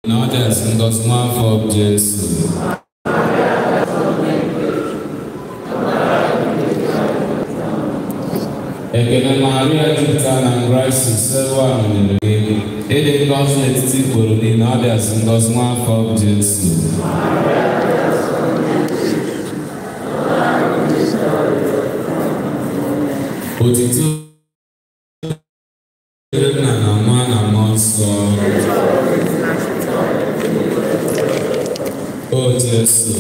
Na ọ dịazị ngọzi nwa afọ Jesu. Ekele Maria jupụtara na grace, Selu a nọnyere gị. Ịdị ngọzi n'etiti ikporo niile, ọ dịazị ngọzi nwa afọ Jesu. Otito dịrị Nna na Nwa na Mmụọ Nsọ. O Jesu.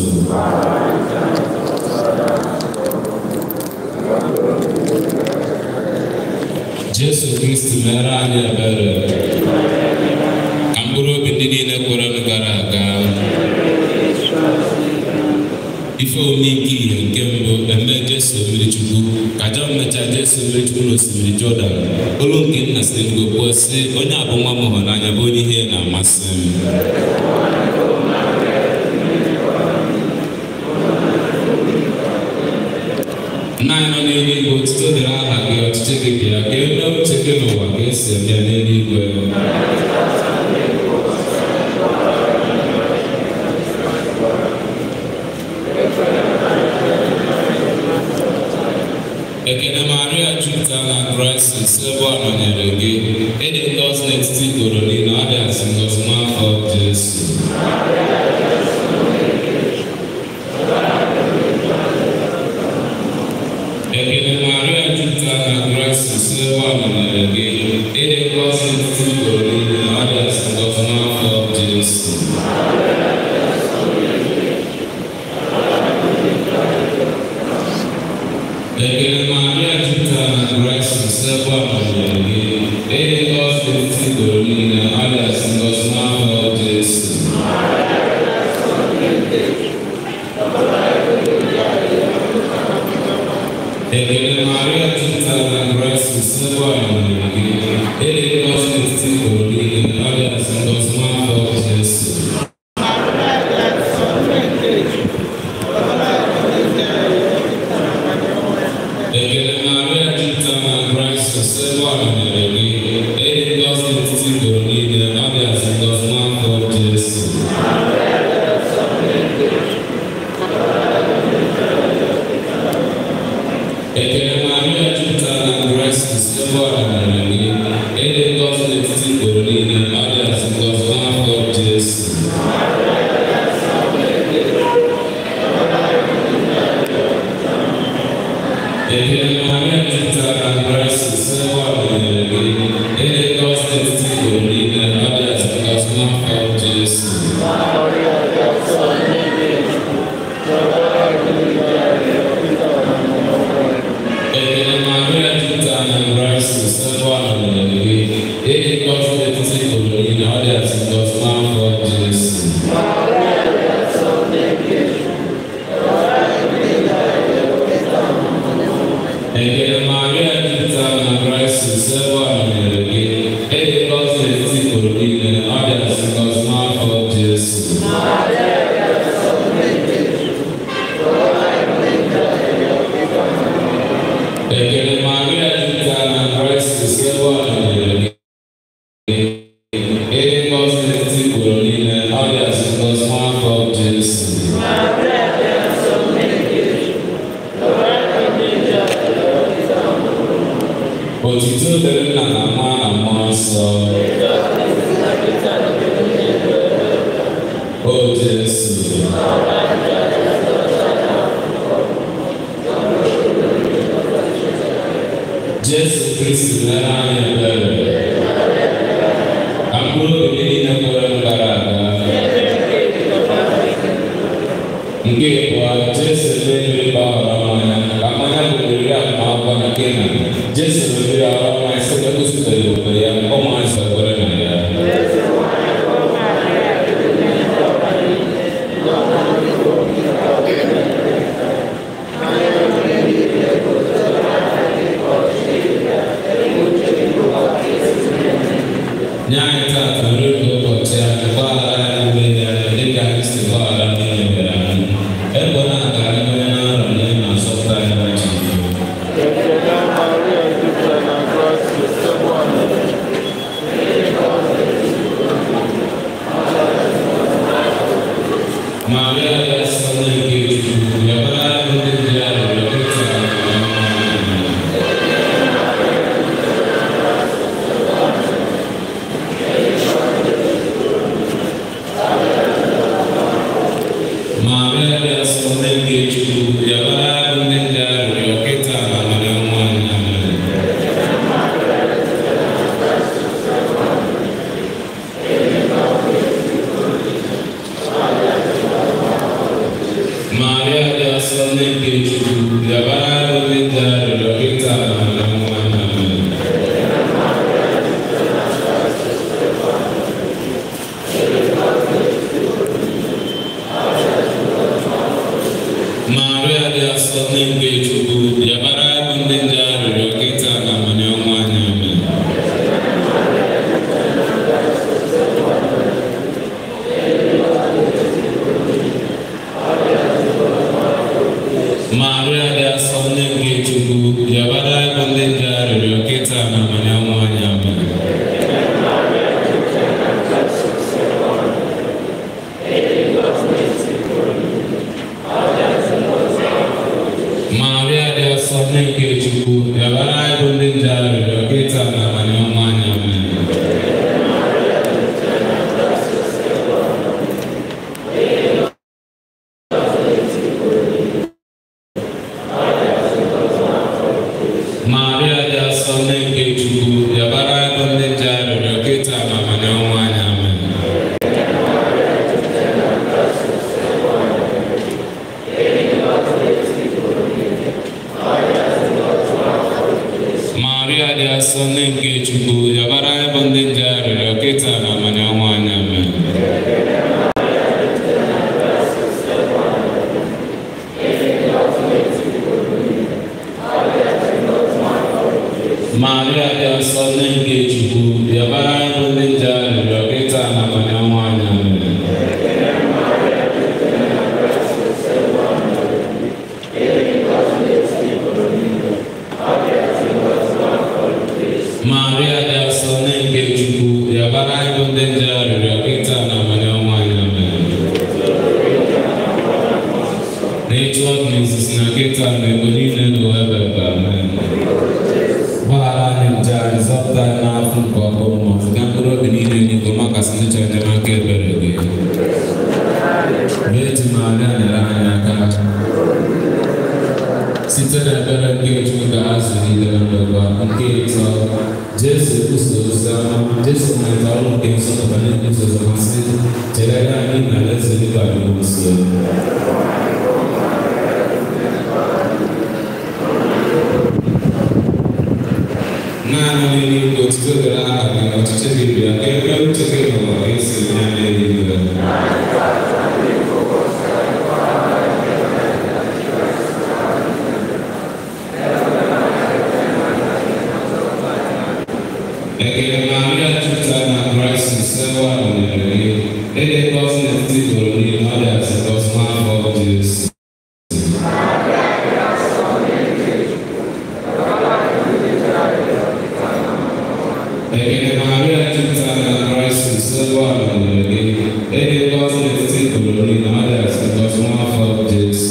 Jesu Kristi mere anyị ebere. Ka mkpụrụ obi ndị niile kwerenụ gara aga. Ife omume nke ihe nke mbụ eme Jesu mmiri Chukwu. Ka Jọn mechaa Jesu mmiri Chukwu n'osimiri Jọdan, olu nke nna si n'eluigwe kwuo sị, onye a bụ nwa m hụrụ n'anya bụ onye ihe na-amasị m. Nna anyị nọ n'eluigwe, otuto dịrị aha gị, ọchịchị gị bịa, ka e mee uche gị n'ụwa ka esi eme ya n'eluigwe. Ekele Maria jupụtara na grace, Selu a nọnyere gị. Ịdị ngọzi n'etiti ikporo niile, ọ dịazị ngọzi nwa afọ Jesu. Ekele Maria jupụtara na grace, Selu a nọnyere gị. Ịdị ngọzi n'etiti ikporo niile, ọ dịazị ngọzi nwa afọ Jesu. Ekele Maria jupụtara na grace, Selu a nọnyere gị. Ịdị ngọzi n'etiti ikporo niile, ọ dịazị ngọzi nwa afọ Jesu. Ekele Maria jupụtara na grace, Selu a nọnyere gị. Ịdị ngọzi n'etiti ikporo niile, ọ dịazị ngọzi nwa afọ Jesu. Ekele Maria jupụtara na grace, Selu a nọnyere gị. Ịdị ngọzi n'etiti ikporo niile, ọ dịazị ngọzi nwa afọ Jesu. Ekele Maria jupụtara na grace, Selu a nọnyere gị. Ịdị ngọzi n'etiti ikporo niile, ọ dịazị ngọzi nwa afọ Jesu. Ekele Maria jupụtara na grace, Selu a nọnyere gị. Ịdị ngọzi n'etiti ikporo niile, ọ dịazị ngọzi nwa afọ Jesu. Maria dị asọ, nne nke Chukwu, rịọbara anyị ndị njọ kịta na mgbe ọnwụ anyị. Ekele Maria jupụtara na grace, Selu a nọnyere gị. Ịdị ngọzi n'etiti ikporo niile, ọ dịazị ngọzi nwa afọ Jesu. Maria dị asọ, nne nke Chukwu, rịọbara anyị ndị njọ kịta na mgbe ọnwụ anyị. Ekele Maria jupụtara na grace, Selu a nọnyere gị. Ịdị ngọzi n'etiti ikporo niile, ọ dịazị ngọzi nwa afọ Jesu. Maria dị asọ, nne nke Chukwu, rịọbara anyị ndị njọ kịta na mgbe ọnwụ anyị. Ekele Maria jupụtara na grace, Selu a nọnyere gị. Ịdị ngọzi n'etiti ikporo niile, ọ dịazị ngọzi nwa afọ Jesu. Maria dị asọ, nne nke Chukwu, rịọbara anyị ndị njọ kịta na mgbe ọnwụ anyị. Otito dịrị Nna na Nwa na Mmụọ Nsọ. O Jesu. Jesu Kristi mere anyị ebere. Ka mkpụrụ obi niile kwere gara aga. Nke ịbụọ, Jesu eme mmiri gbaghara mmanya, ka mmanya bụ oriri agbamakwụkwọ na Kena. Jesu mebiri aghọrọ mmanya site na egosipụtara ebube ya, ụmụazụ ekwere na ya. Nye anyị taata nri nke ụbọchị anyị, gbaghara anyị mmehie anyị dịka anyị si gbaghara ndị mehiere anyị. Ekwela ka anyị banye na nranye ma zọpụta anyị n'ajọ ife. Ekele Maria jupụtara na grace, Selu a nọnyere gị. Etu ọ dị n'izizi na kịta na ebe niile n'ụwa ebe ebe amen. Gbaghara anyị njọ anyị, zọpụta anyị n'afọ nke ọkụ mmụọ, ziga mkpụrụ obi niile n'igwe makasị ndị chọrọ enyemaka ebere gị. Virgin Maria nyere anyị aka. Site n'ebere nke Chukwu ka ha zụlite na ndokwa. Nke ịtọ, Jesu kwusa ozi ọma. Jesu malitere ọrụ nke nzọpụta na-ekwusa ozi ọma sị, chegharịa anyị na alaeze eluigwe adịwo nso. Naanị n'eluigwe otuto dịrị aha gị, ọchịchị gị bịa, ka e mee uche gị n'ụwa ka esi eme ya n'eluigwe. Ekele Maria jupụtara na Kraịst sewa nọnyere gị, ịdị ngọzi n'etiti ikporo niile, ọ dị asị ngọzi n'afọ Jesu. Ekele Maria jupụtara na Kraịst sewa nọnyere gị, ịdị ngọzi n'etiti ikporo niile, ọ dị asị ngọzi n'afọ Jesu.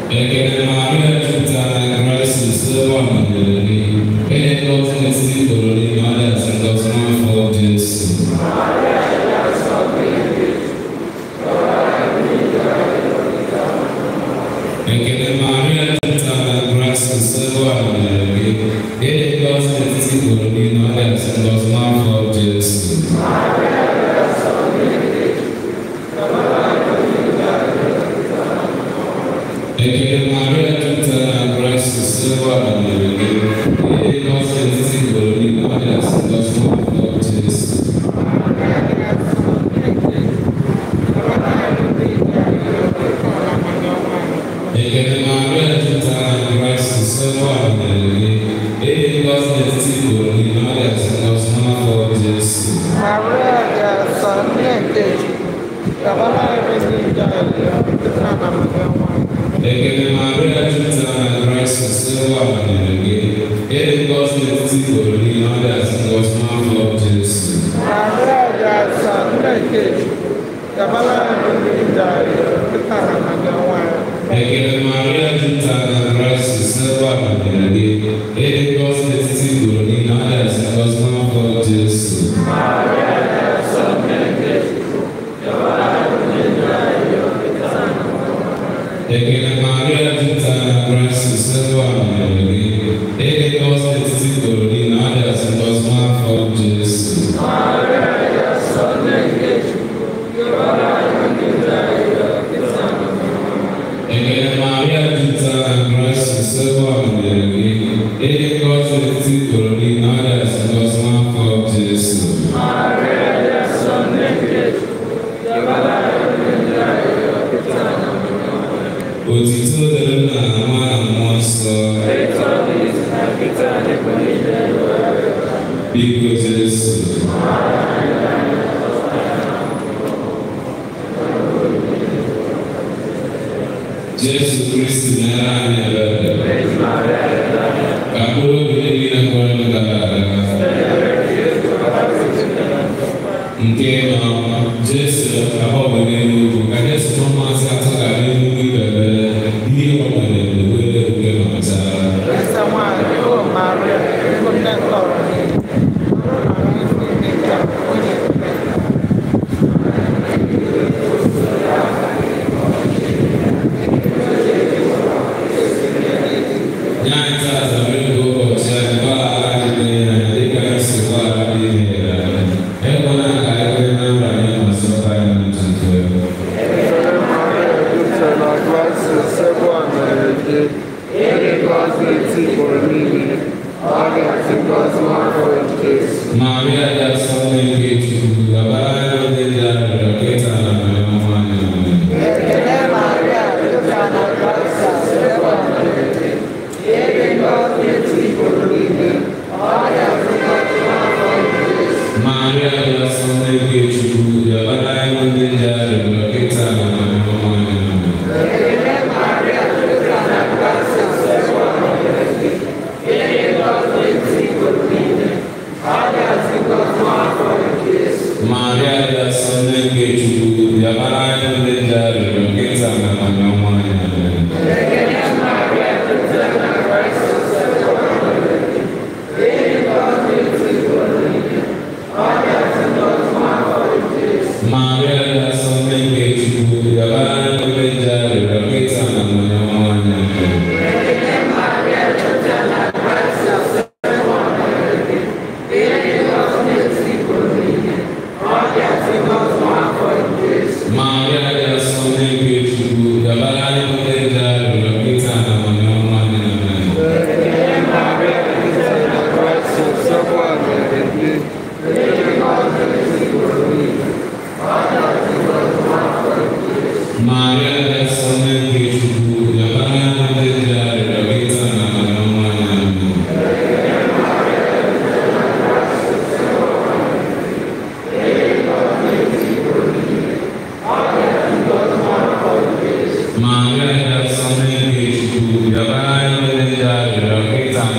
Ekele Maria jupụtara na Kraịst sewa nọnyere gị, ịdị ngọzi n'etiti ikporo niile, ọ dị asị ngọzi n'afọ Jesu. Ekele Maria jupụtara na Kraịst sewa nọnyere gị, ịdị ngọzi n'etiti ikporo niile, ọ dị asị ngọzi n'afọ Jesu. Ekele Maria jupụtara na Kraịst sewa nọnyere gị, ịdị ngọzi n'etiti ikporo niile, ọ dị asị ngọzi n'afọ Jesu. Ekele Maria jupụtara na Kraịst sewa nọnyere gị, ịdị ngọzi n'etiti ikporo niile, ọ dị asị ngọzi n'afọ Jesu. Maria dị asọ nne nke Chukwu, gabara anyị ndị njọ arịrịọ kịta na mgbe ọnwụ anyị. Ekele Maria jupụtara na Kraịst sewa nọnyere gị, ịdị ngọzi n'etiti ikporo niile, ọ dị asị ngọzi n'afọ Jesu. Maria dị asọ nne nke Chukwu, gabara anyị ndị njọ arịrịọ kịta na mgbe ọnwụ anyị. Ekele Maria jupụtara na Kraịst sewa nọnyere gị, ịdị ngọzi n'etiti ikporo niile, ọ dị asị ngọzi n'afọ Jesu. Ekele Maria jupụtara na Kraịst sewa nọnyere gị, ịdị ngọzi n'etiti ikporo niile, ọ dị asị ngọzi n'afọ Jesu. Ekele Maria jupụtara na Kraịst sewa nọnyere gị, ịdị ngọzi n'etiti ikporo niile, ọ dị asị ngọzi n'afọ Jesu. Otito dịrị Nna na Nwa na Mmụọ Nsọ. Biko Jesu. Jesu Kristi mere anyị ebere. Ka mkpụrụ obi niile kwere ndụ gara aga. Nke nọ Jesu agbanwe n'elu ugwu, ka Jesu na ụmụazị atọ gara n'elu ugwu ikpe ekpere, ihe gbanwere n'ewere oke ma chara. Eze nwanyị, o Maria, biko nne nke ọrụ niile, bụrụ na anyị ndị njọ, onye ekpere. Nye anyị taata nri nke ụbọchị anyị, gbaghara anyị mmehie anyị dịka anyị si gbaghara ndị mehiere anyị. Ekwela ka anyị kwenye na nranye ma zọpụta anyị na nzukọ. Ekele Maria jupụtara na Kraịst sewa nọnyere gị, ịdị ngọzi n'etiti ikporo niile, ọ dị asị ngọzi n'afọ Jesu. Maria dị asọ nne nke Chukwu, gabara anyị ndị dị arịrịọ kịta na mgbe ọnwụ anyị. Amen. Ekele Maria jupụtara na Kraịst sewa nọnyere gị, ịdị ngọzi n'etiti ikporo niile, ọ dị asị ngọzi n'afọ Jesu. Maria dị asọ nne nke Chukwu, gabara anyị ndị dị arịrịọ kịta na mgbe ọnwụ anyị. Amen. Ekele Maria jupụtara na Kraịst sewa nọnyere gị, ịdị ngọzi n'etiti ikporo niile, ọ dị asị ngọzi n'afọ Jesu.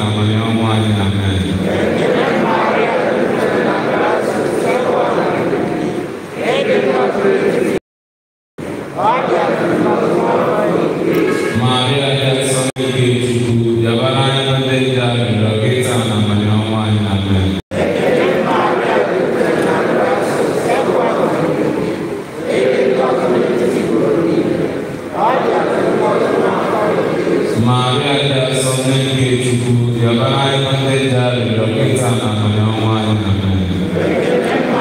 na amanya ọnwụ anyị. Amen. Maria dị asọ nke Chukwu, bịabara anyị na ndị nje arịrịọ kịta na amanya ọnwụ anyị. Amen. Maria dị asọ nke Chukwu, bịabara anyị na ndị nje arịrịọ kịta na amanya ọnwụ anyị. Amen.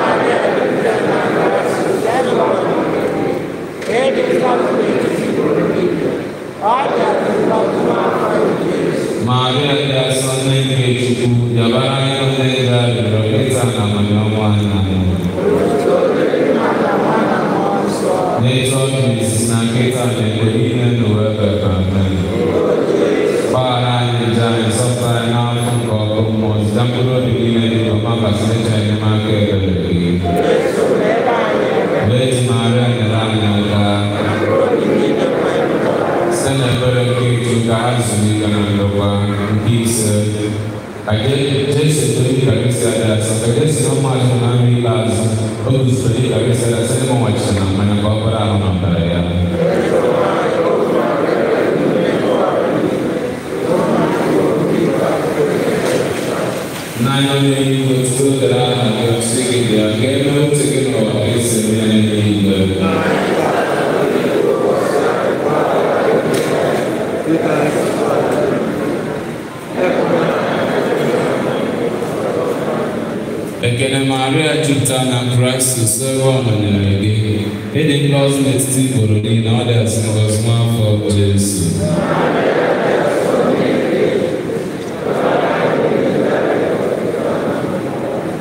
Maria dị asọ nke Chukwu, bịabara anyị na ndị nje arịrịọ kịta na amanya ọnwụ anyị. Amen. N'etu ọ dị n'izizi na nkịta na mgbe niile n'ụwa ebe ebe. Amen. Gbaghara anyị njọ anyị, zọpụta anyị n'afọ nke ọkụ mmụọ, zite mkpụrụ obi niile dị ọma kasị ịchọ enyemaka ebere gị. Virgin Maria nyere anyị aka. Site n'ebere nke Chukwu ka ha zuru ike na ndokwa. Nke ise, ka Jesu toro Yukarịstịa dị asọ, ka Jesu na ụmụazụ na nri ikpeazụ, o guzoro Yukarịstịa dị asọ n'ime achịcha na mmanya ka ọ bụrụ ahụ na ọbara ya. N'anya onye eluigwe, otuto dịrị aha gị, ọchịchị gị bịa, ka e mee uche gị n'ụwa ka esi eme ya n'eluigwe. Ekele Maria jupụtara na Kraịst soro nọnyere gị. Ịdị ngọzi n'etiti ikporo niile, ọ dị asị ngọzi n'afọ Jesu.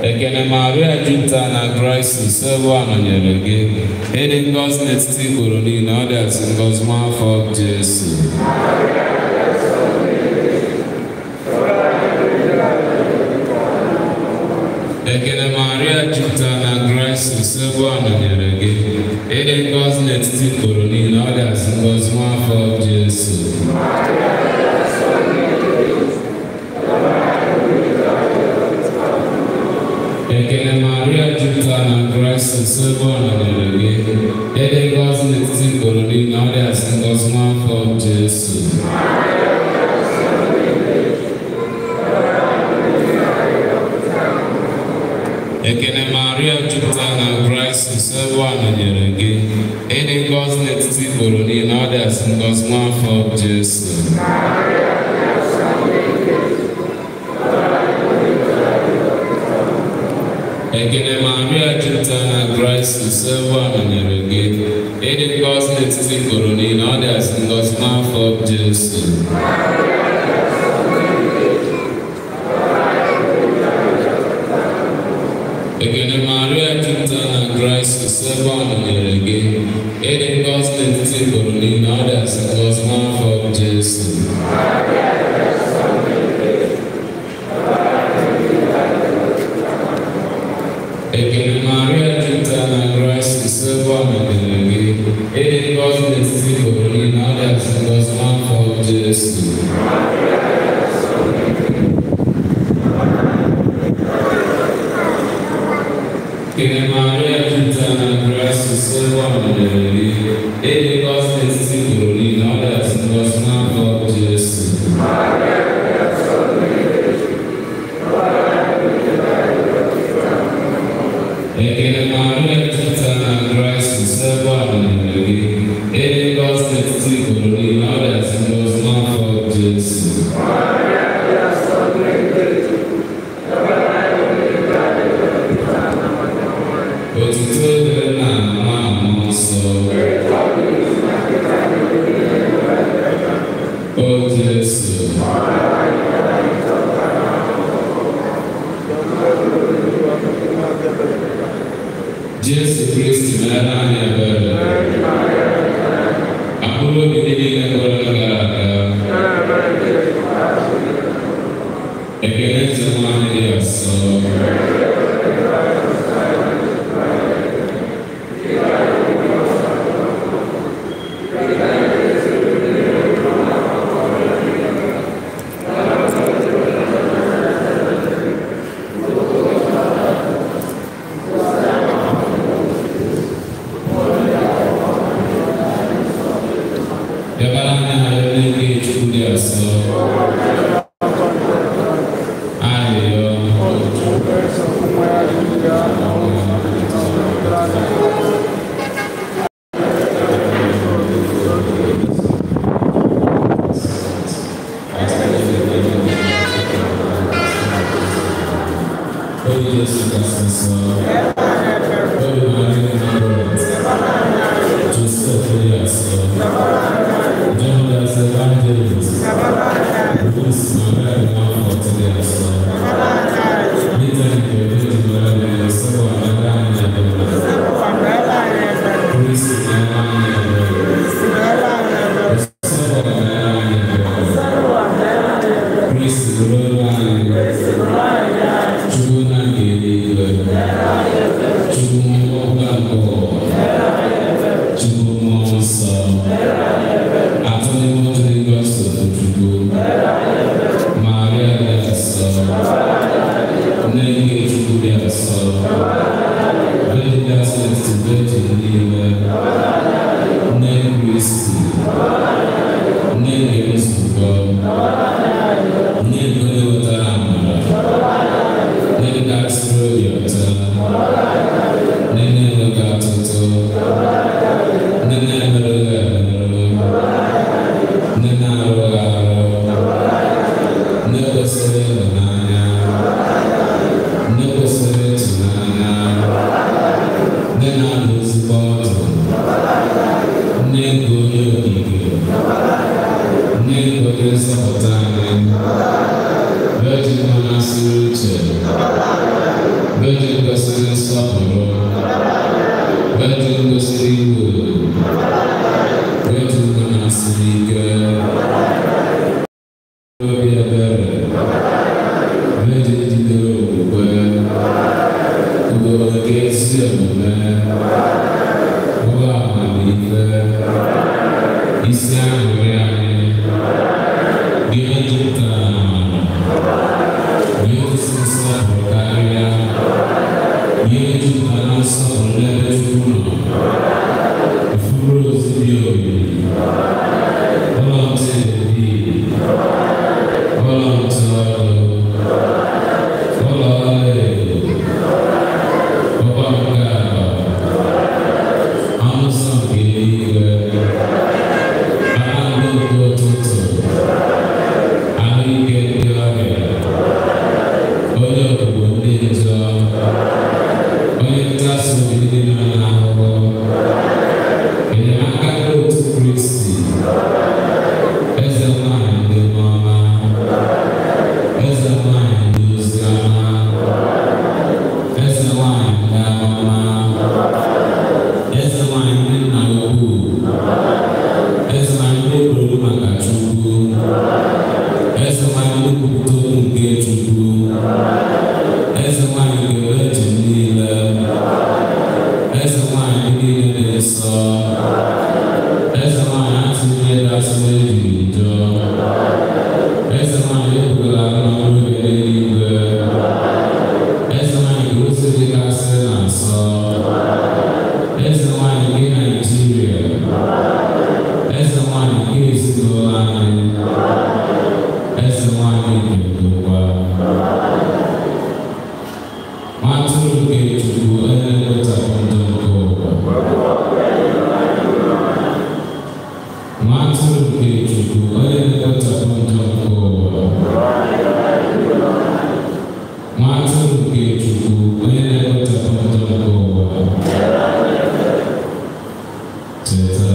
Ekele Maria jupụtara na Kraịst soro nọnyere gị. Ịdị ngọzi n'etiti ikporo niile, ọ dị asị ngọzi n'afọ Jesu. Ekele Maria jupụtara na Kraịst soro nọnyere gị. Ịdị ngọzi n'etiti ikporo niile, ọ dị asị ngọzi n'afọ Jesu. Ekele Maria jupụtara na Kraịst soro nọnyere gị. Ịdị ngọzi n'etiti ikporo niile, ọ dị asị ngọzi n'afọ Jesu. Ekele Maria jupụtara na Kraịst soro nọnyere gị. Ịdị ngọzi n'etiti ikporo niile, ọ dị asị ngọzi n'afọ Jesu. Ekele Maria jupụtara na Kraịst soro nọnyere gị. Ịdị ngọzi n'etiti ikporo niile, ọ dị asị ngọzi n'afọ Jesu. Ekele Maria jupụtara na Kraịst soro nọnyere gị. Ịdị ngọzi n'etiti ikporo niile, ọ dị asị ngọzi n'afọ Jesu. Ekele Maria jupụtara na Kraịst soro nọnyere gị. Ịdị ngọzi n'etiti ikporo niile, ọ dị asị ngọzi n'afọ Jesu. Ekele Maria jupụtara na Kraịst soro nọnyere gị. Ịdị ngọzi n'etiti ikporo niile, ọ dị asị ngọzi n'afọ Jesu. Ekele Maria jupụtara na Kraịst soro nọnyere gị. Ịdị ngọzi n'etiti ikporo niile, ọ dị asị ngọzi n'afọ Jesu. Otuto dịrị nna na nwa na mmụọ nsọ. O Jesu. Jesu Kristi mere anyị ebere. Akpụrụ obi ndị niile gwara gara aga. Ekele eze nwanyị dị asọ. Obi Jesu kasị nsọ, Obi Maria Immaculate, Joseph dị asọ, John the Evangelist, Luis Maria Immaculate dị asọ, Peter nke Virgin Maria dị asọ, mere anyị ebere, Kristi mere anyị ebere, Osebụwa mere anyị ebere, Kristi nụrụ olu anyị, Chukwu nna nke eluigwe, Chukwu mmụọ nke ụwa, Chukwu mmụọ nsọ, atọ n'ime otu dị ngọzi bụ Chukwu, Maria dị asọ, nne nke Chukwu dị asọ, Virgin dị asọ n'etiti virgin niile, nne Kristi, nne nke nzukọ, nne nke onye wetara amara, nne nke asịrị obi ọcha, nne na-enweghị atụtụ, nne na-emerụghị emerụ, nne na-arụghị arụ, nne kwesịrị ịhụnanya, nne kwesịrị ịtụnanya, nne na-adụ ezigbo ọdụ, nne nke onye okike, nne nke onye nzọpụta anyị, Virgin mmanasịrị uche, Virgin kwesịrị nsọpụrụ, Virgin kwesịrị iwu, Virgin mmanasịrị ike, obi ebere, Virgin jidere okwukwe, ugogbe nke ezi omume, ụlọ amamife, isi aṅụrị anyị, gị onye jupụtara n'amara, gị onye kwesịrị nsọpụrụ karịa, gị onye jupụtara na nsọpụrụ n'ebe Chukwu nọ, ifuru ozi dị omimi, ụlọ ntị Devid, ụlọ ntụ ọdụ, ụlọ ọlaedo, ụgbọ nke atọ, ọnụ ụzọ nke eluigwe, kpakpando nke ụtụtụ, ahụike ndị ọrịa, onye ogbugbo ndị njọ, onye ntasi obi ndị nọ n'ahụhụ, enyemaka ndị otu Kristi, eze nwanyị ndị ọma, eze nwanyị ndị ozi ọma, eze nwanyị ndị amụma, eze nwanyị ndị nna ukwu, eze nwanyị ndị ekworo maka Chukwu, eze nwanyị ndị kwupụta okwu nke Chukwu, eze nwanyị nke virgin niile, eze nwanyị ndị niile dị nsọ, eze nwanyị atụghị dasị ejiri njọ, eze nwanyị ebugara n'ọrụ oge n'eluigwe, eze nwanyị nke ozi dịgasị na nsọ, eze nwanyị nke Naịjirịa, eze nwanyị nke ezinụlọ anyị, eze nwanyị nke ndokwa. Nwa atụrụ nke Chukwu onye na-ekpochapụ njọ nke ụwa. Nwa atụrụ nke Chukwu onye na-ekpochapụ njọ nke ụwa. Nwa atụrụ nke Chukwu onye na-ekpochapụ njọ nke ụwa. Cheta.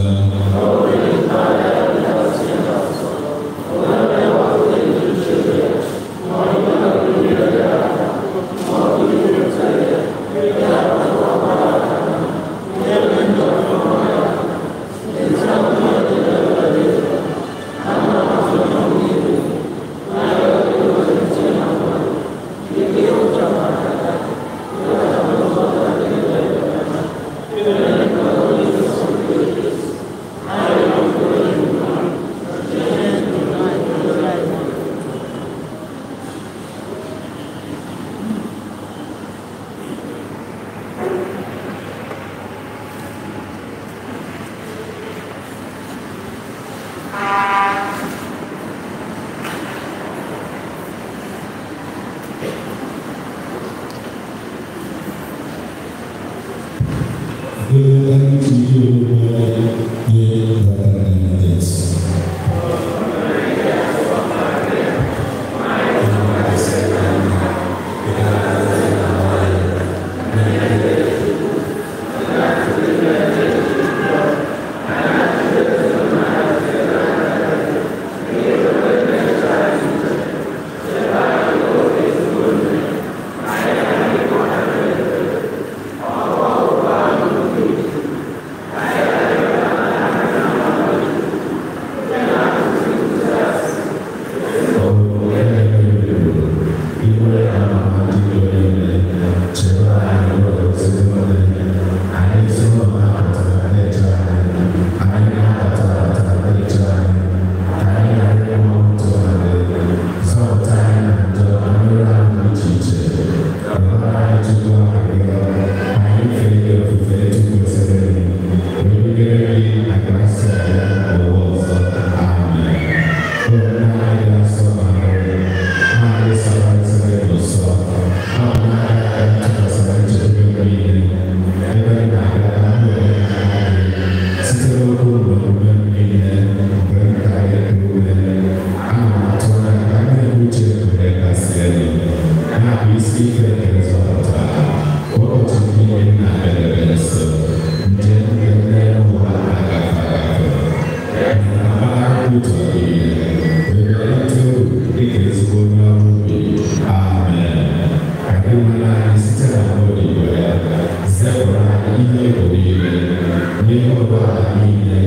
ụwa niile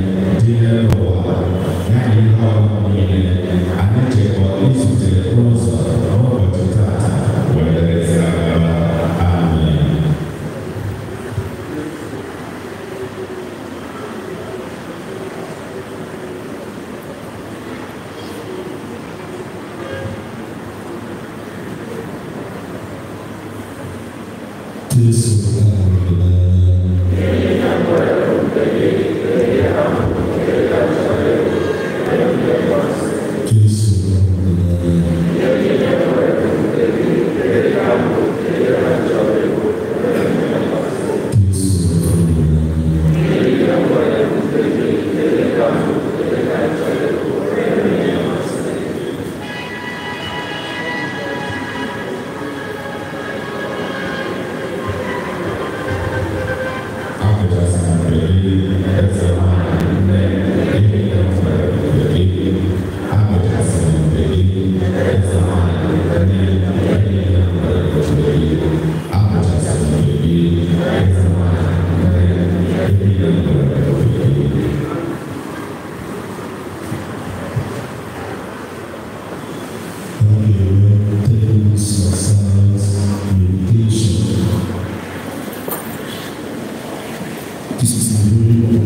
dị n'elu ụwa ya na ihe ọṅụṅụ niile anyị chekwa izute n'ụzọ n'ụbọchị tata wee dịrịzịa gaba. Amen. Jesu ahụrụ gị n'anya.